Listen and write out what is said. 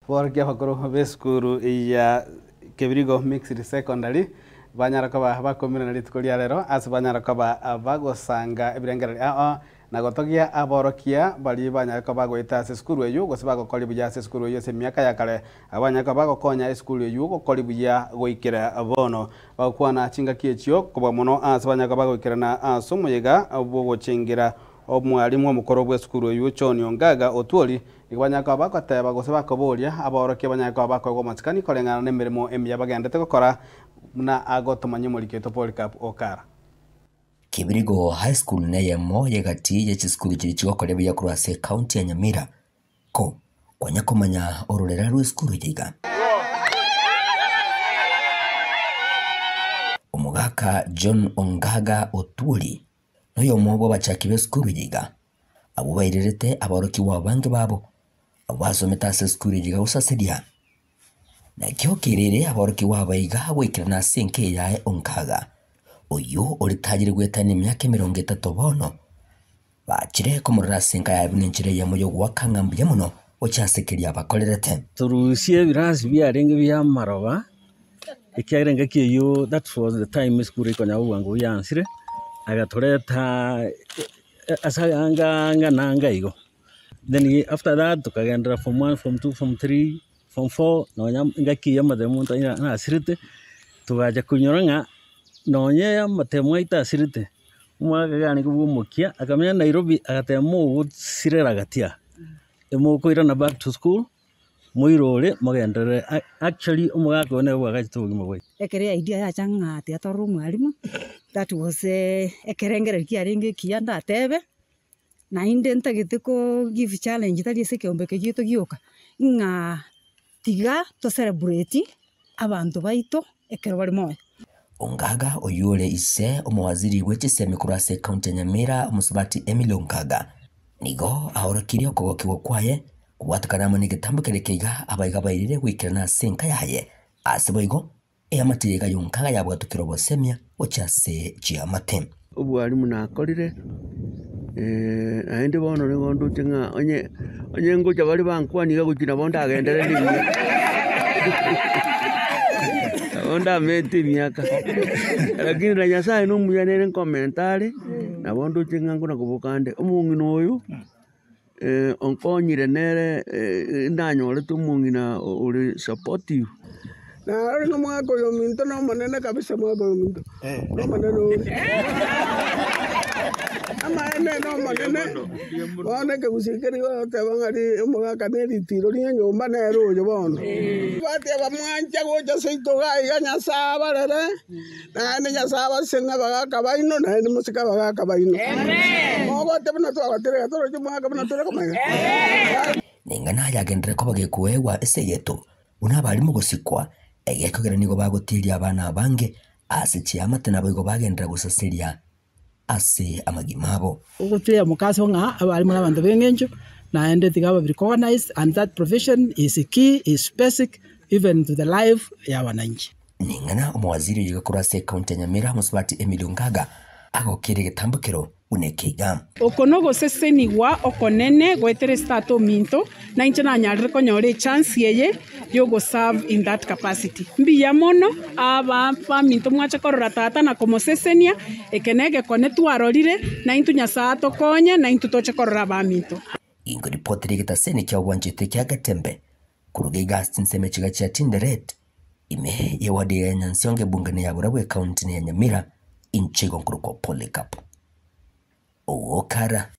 Borokia abakoro b'esukuru ya Kebirigo Mixed Secondary banyara koba bakomirana rituko ria rero ase banyara koba bagosanga ebirengererio ao na gotogia aborokia baria banyare koba bagoeta ase esukuru eyio gose bagokoria buya ase esukuru eyio ase emiaka ya kare. Abwo banyare koba bagokonya esukuru eyio gokoria buya goikera bono. Bagokwana chingaki echio kobua mono ase banyare koba bagoikerana ase omoyega bw'ogochengera Omwalimu omokoro bw'esukuru eyio John Ongaga Otwori nigo banyare koba bagoteba gose bakoboria abaorokia banyare koba bakoegwa amasikani koreng'ana nemeremo emiya bagendete gokora buna agotomanyia omoriki oito Polycarp Okara. Kibirigo High School neyemo y'egati ye chisukuru chiria chigokoria buya korwa ase ecounty ya Nyamira. Ko kwanya komanya ororera rw'esukuru eye iga. Omogaka John Ongaga Otwori noyomo bw'abachaki b'esukuru eye iga, abwo bairerete aborokigwa abange babo, abwo basomete ase esukuru eye iga gosaseria. Nakio kerere aborokigwa aba iga goikerana ase enka eye yaye Onkaga, oyio oritagire goetania emiaka 30 bono, bachire komorora ase enka yaye buna enchera eyemo y'ogoaka ng'a mbuya mono gochia ase keria abakorerete. Torusie ebirasi biarenge bi'amaroba, ekiagera engaki eyio that was the time esukuru ekonyara obwango buyansire, agatoreta ase anga anga na anga igo. Then after that tokagenderera form one, form two, form three, form four, nonya engaki eyio amatemo omonto nasirete, togacha konyora ng'a nonye amatemo aito asirete, omwaka iga arenge bwa omokia, akamenya Nairobi agateba mogosirera gati aa, emokoirana back to school. Moirore mogenderere actually omogaka oyo nere bwagachete obogima bwaito. Ekero eidea yacha ng'a tiga torore omwalimu, that was ekerengererio kiarenge ekiya ndatebe, naende ntagete ko give challenge tari ase ekeombe eke giaito gioka, ng'a tiga to celebrate abanto baito ekero bare moyo. Ongaga oyio ore ise omowaziri bwe chisemi korwa ase ekaunti ya Nyamira omosubati Emily Ongaga nigo aorokirie okogokigwa kwaye kobwatekana amo negetambo keria keiga abaiga bairire goikerana ase enka yaye ase boigo eamate yaiga y'Ongaga yabwatokire obosemia gochia ase chiamate. Obwalimu nakorire, naende bono nigo ndoche ng'a onye onye ngocha baria bankwania iga gochia nabo ndagenderere buya, nabo ndamete emiaka, lakini na nyasaye na omuya nere nkomenta are, nabo ndoche ng'a nkona koboka nde. Omong'ina oyo, onkonyire nere nanyorete omong'ina ore supportive. Narorire omwaka oyo ominto nomonene kabisa omwaka oyo ominto nomonene ore. Amaene nomonene, bono ekegusii keria goteba ng'a ri omogaka ne ritiro rie enyomba nere oyo bono. Bateba mwancha gocha seito iga iga Nyasae abarere, Naende Nyasae abasesenie nabagaaka baino, naende mosike abagaaka baino. Mogote buna twagotire iga, toroche omwaka buna tore komanya. Neng'ana yagenderera koba gekoegwa ase egeto, buna abarimo gosikwa, egekogera nigo bagotiria abana abange ase chiamate naboigo bagenderera gosaseria ase amagima abo. Ogotwea omokaso ng'a abarimo nabanto b'eng'encho, naende tiga babe recognized and that profession is key, is basic even to the life ya wananchi. Ning'ana omowaziri oyo korwa ase ekaunti ya Nyamira Mosubati Emily Ongaga agokeire egetambokero buna eke iga. Oko nogosesenigwa okonene goetera ase tata ominto, na inche nanyarire konyora echance eye yogo serve in that capacity. Mbuya mono aba baminto mwacha korora tata na komosesenia, eke negekone twarorire, naintwe Nyasae atokonye, naintwe toche korora abaminto. Inkoripotera egetaseni kia obwanchete kia Getembe Koruga iga ase chinsemo chiga chia Tinderet, ime y'ewadi ya Nyansiongo ebungani ya Burabwo ekaunti ya Nyamira, inche igo nkorokwa Polycarp Owokara.